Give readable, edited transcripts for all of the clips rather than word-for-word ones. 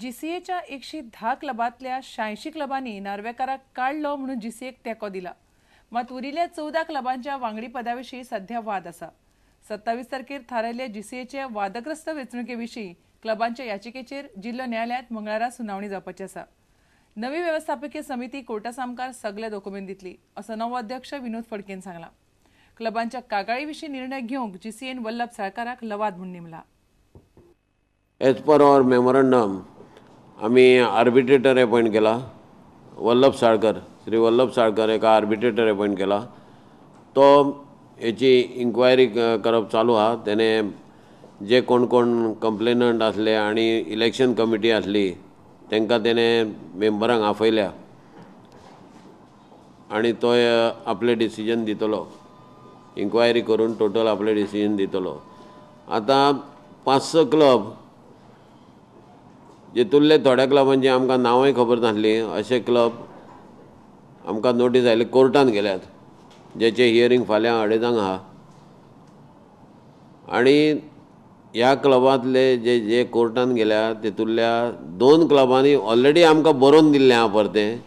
जीसीएच्या 110 क्लबांतल्या 86 क्लबांनी नार्वेकाराक काडलो म्हणून जीसीएक तेंको दिला. मात उरिल्ल्या 14 क्लबांच्या वांगडी पदाविशीं सध्या वाद आसा. 27 तारखेर थारायल्ले जीसीएचे वादग्रस्त वेंचणुके विशीं क्लबांच्या याचिकेचेर जिल्लो न्यायालयांत मंगळारा सुनावणी जावपाची आसा. नवी वेवस्थापकीय समिती कोर्टा सामकार सगळे डॉक्युमेंट दितली असो नवो अध्यक्ष विनोद फडकेन सांगला. क्लबांच्या कागाळी विशीं निर्णय घेवंक जीसीएन वल्लभ साळकाराक लवाद म्हूण नेमला. एज पर our memorandum आमी आर्बिट्रेटर अपॉयंट केला. वल्लभ साळकर, श्री वल्लभ साळकर एका आर्बिट्रेटर अपॉयंट केला. तो हेची इन्क्वायरी करप चालू आहा. तेणे जे कोण कोण कंप्लेनंट आसले आनी इलेक्शन कमिटी आसली तांकां तेणे मेंबरांक आपयल्या आनी तो आपलें डिसिजन दितलो. इन्क्वायरी करून टोटल आपलें डिसिजन दितलो. आतां 5-6 क्लब जितुल्ले थोड्या क्लबांची आमकां नांवूय खबर नासली अशे क्लब आमकां नोटीस आयली कोर्टान गेल्यात, जेचे हियरींग फाल्यां 2:30 आहा. आनी ह्या क्लबांतले जे जे कोर्टान गेल्या तेतुल्या 2 क्लबांनी ऑलरेडी आमकां बरोवन दिल्लें आहा परतें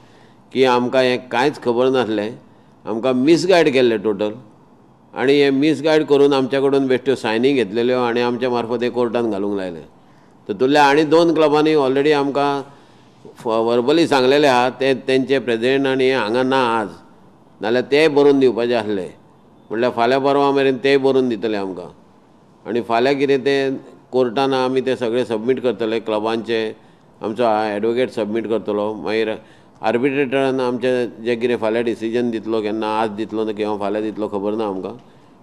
की आमकां हें कांयच खबर नासलें, आमकां मिसगायड केल्लें टोटल आनी हें मिसगायड करून आमच्या कडून बेश्ट्यो सायनी घेतलेल्यो आनी आमच्या मार्फत हें कोर्टान घालूंक लायलें. तेतुल्या आनी 2 क्लबांनी ऑलरेडी आमकां वर्बली सांगलेलें आहा ते तेंचे प्रेजिडेंट आनी हांगा ना आज, नाल्यार तेय बरोवन दिवपाचे आसले. म्हणल्यार फाल्यां परवां मेरेन तेय बरोवन दितले आमकां. आनी फाल्यां कितें तें कोर्टान आमी तें सगळें सबमीट करतले. क्लबांचे आमचो एडवोकेट सबमीट करतलो. मागीर आर्बिट्रेटरान आमचें जें कितें फाल्यां डिसिजन दितलो, केन्ना आज दितलो ना किंवा फाल्यां दितलो खबर ना आमकां,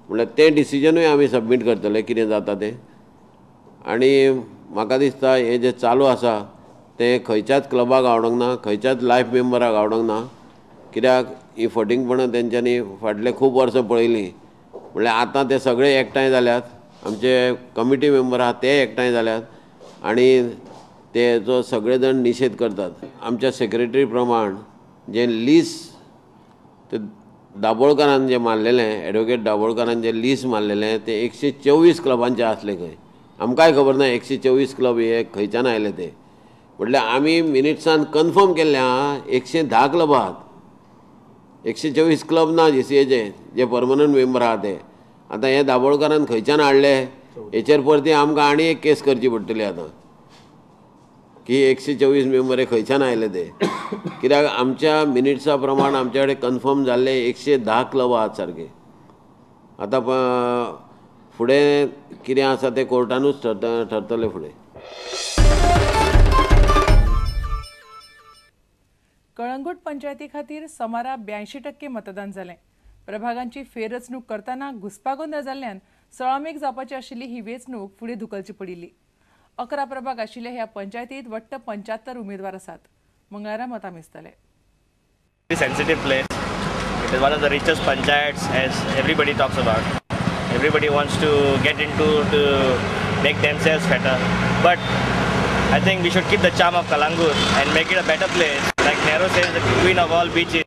म्हणल्यार तें डिसिजनूय आमी सबमीट करतले कितें जाता तें. आनी म्हाका दिसता हें जें चालू आसा तें खंयच्याच क्लबाक आवडोंक ना, खंयच्याच लायफ मेंबराक आवडोंक ना. कित्याक ही फटींगपणां तेंच्यांनी फाटले खूब वर्सां पळयलीं. म्हणल्यार आतां ते सगळे एकठांय जाल्यात, आमचे कमिटी मेंबर आहा ते एकठांय जाल्यात आनी तेजो सगळे जाण निशेध करतात. आमच्या सेक्रेटरी प्रमाण जें लीस ते दाबोळकारान जें मारलेलें, एडवोकेट दाबोळकारान जें लीस मारलेलें तें 124 क्लबांचें आसलें खंय. आमकांय खबर ना 124 क्लब हे खंयच्यान आयले ते. म्हटल्यार आमी मिनिट्सान कन्फर्म केल्लें आहा 110 क्लब आहात, 124 क्लब ना जीसीएचे जे परमनंट मेंबर आहा ते. आतां हे दाबोळकारान खंयच्यान हाडले हेचेर परती आमकां आनी एक केस करची पडटली आतां की 124 मेंबर हे खंयच्यान आयले ते. कित्याक आमच्या मिनिट्सा प्रमाण आमच्या कडेन कन्फर्म जाल्ले 110 क्लब आहात सारके. आतां फुडें कितें आसा तें कोर्टानूच ठरतलें फुडें. कळंगूट पंचायती खातीर सोमारा 82% मतदान जालें. प्रभागांची फेररचणूक करतना घुस्पागोंदळ जाल्ल्यान 16 मेक जावपाची आशिल्ली ही वेंचणूक फुडें धुकलची पडिल्ली. 11 प्रभाग आशिल्ल्या ह्या पंचायतीत वट्ट 75 उमेदवार आसात. मंगळारा मतां मेजतले. Sensitive place. It is one of the richest panchayats as everybody talks about. Everybody wants to get into to make themselves better. But I think we should keep the charm of Calangute and make it a better place. Like Nehru says, the queen of all beaches.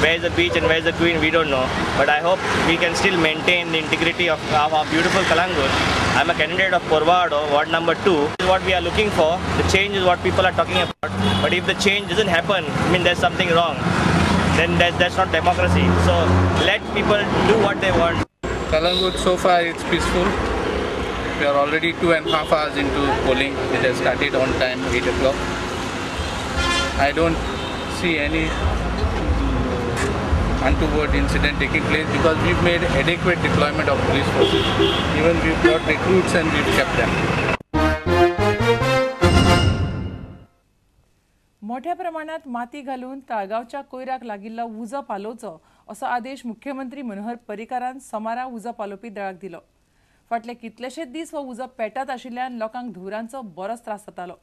Where is the beach and where is the queen, we don't know. But I hope we can still maintain the integrity of our beautiful Calangute. I'm a candidate of Porvado, ward number 2. This is what we are looking for. The change is what people are talking about. But if the change doesn't happen, I mean, there's something wrong. Then that's not democracy. So let people do what they want. Calangute, so far it's peaceful. We are already 2.5 hours into polling. It has started on time, 8 o'clock. I don't see any untoward incident taking place because we've made adequate deployment of police forces. Even we've got recruits and we've kept them. मोठ्या प्रमाणात माती घालून ताळगांवच्या कोयराक लागिल्लो उजो पालोवचो असो आदेश मुख्यमंत्री मनोहर पर्रीकारान सोमारा उजो पालोवपी दळाक दिलो. फाटले कितलेशेच दीस हो उजो पेटत आशिल्ल्यान लोकांक धुंवरांचो बरोच त्रास जातालो.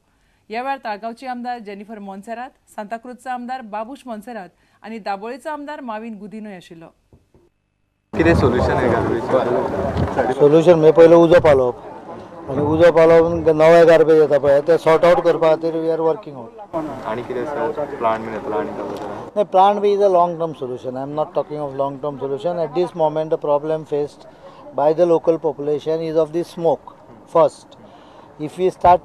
ह्या वेळार ताळगांवची आमदार जेनिफर मोन्सेरात, सांताक्रूजचो आमदार बाबूश मोन्सेरात आनी दाबोळीचो आमदार माविन गुदिनोय आशिल्लो. कितें सोल्युशन आहे? सोल्युशन म्हणजे पयलो उजो पालोवप आनी उजो पालोवन नवे गार्बेज येता पळय ते सॉर्ट आवट करपा खातीर we are working out. आनी कितें आसा प्लांट बीन येतलो आनी नाही, plant B is a long term solution. I am not talking of long term solution. At this moment the problem faced by the local population is of the smoke first. If we start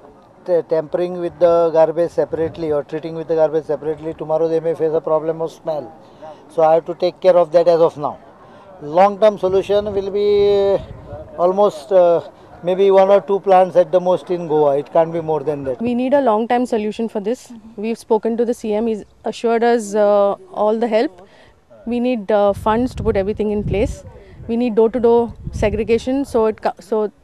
tampering with the garbage separately or treating with the garbage separately, tomorrow they may face a problem of smell. So I have to take care of that as of now. Long term solution will be almost maybe 1 or 2 plants at the most in Goa. It can't be more than that. We need a long time solution for this. We've spoken to the CM. He's assured us all the help. We need funds to put everything in place. We need door-to-door segregation, so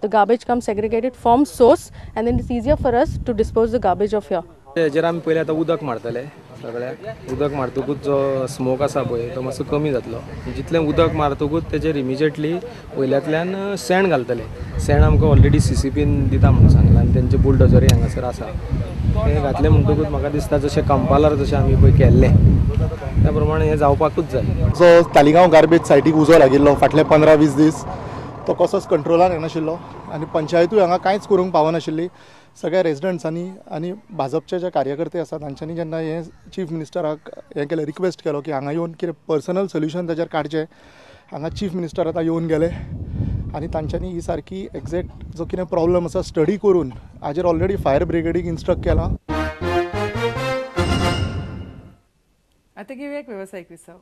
the garbage comes segregated from source, and then it's easier for us to dispose the garbage of here. हेजेर आमी पयलीं आतां उदक मारतले सगळ्याक. उदक मारतकूच जो smoke आसा पळय तो मातसो कमी जातलो. जितलें उदक मारतकूच तेजेर इमिजिएटली वयल्यांतल्यान सँड घालतले. सँड आमकां ऑलरेडी सीसीपीन दिता म्हणून सांगलां आनी तेंचे बुलडोजरूय हांगासर आसा. तें घातलें म्हणटकूच म्हाका दिसता जशें कंपालार जशें आमी पळय केल्लें त्या प्रमाणे हें जावपाकूच जाय. जो तालिगांव गार्बेज सायटीक उजो लागिल्लो फाटले 15-20 दीस तो कसोच कंट्रोलान येनाशिल्लो आनी पंचायतूय हांगा कांयच करूंक पावनाशिल्ली. सगळ्या रेजिडंट्सांनी आनी भाजपचे जे कार्यकर्ते आसात तांच्यांनी जेन्ना हें चीफ मिनिस्टराक हें केलें, रिक्वेस्ट केलो की हांगा येवन कितें पर्सनल सोल्युशन ताजेर काडचें, हांगा चीफ मिनिस्टर आतां येवन गेले आनी तांच्यांनी ही सारकी एग्जॅक्ट जो कितें प्रॉब्लम आसा स्टडी करून हाजेर ऑलरेडी फायर ब्रिगेडीक इन्स्ट्रक्ट केलां. आतां घेवया एक वेवसायीक विसव.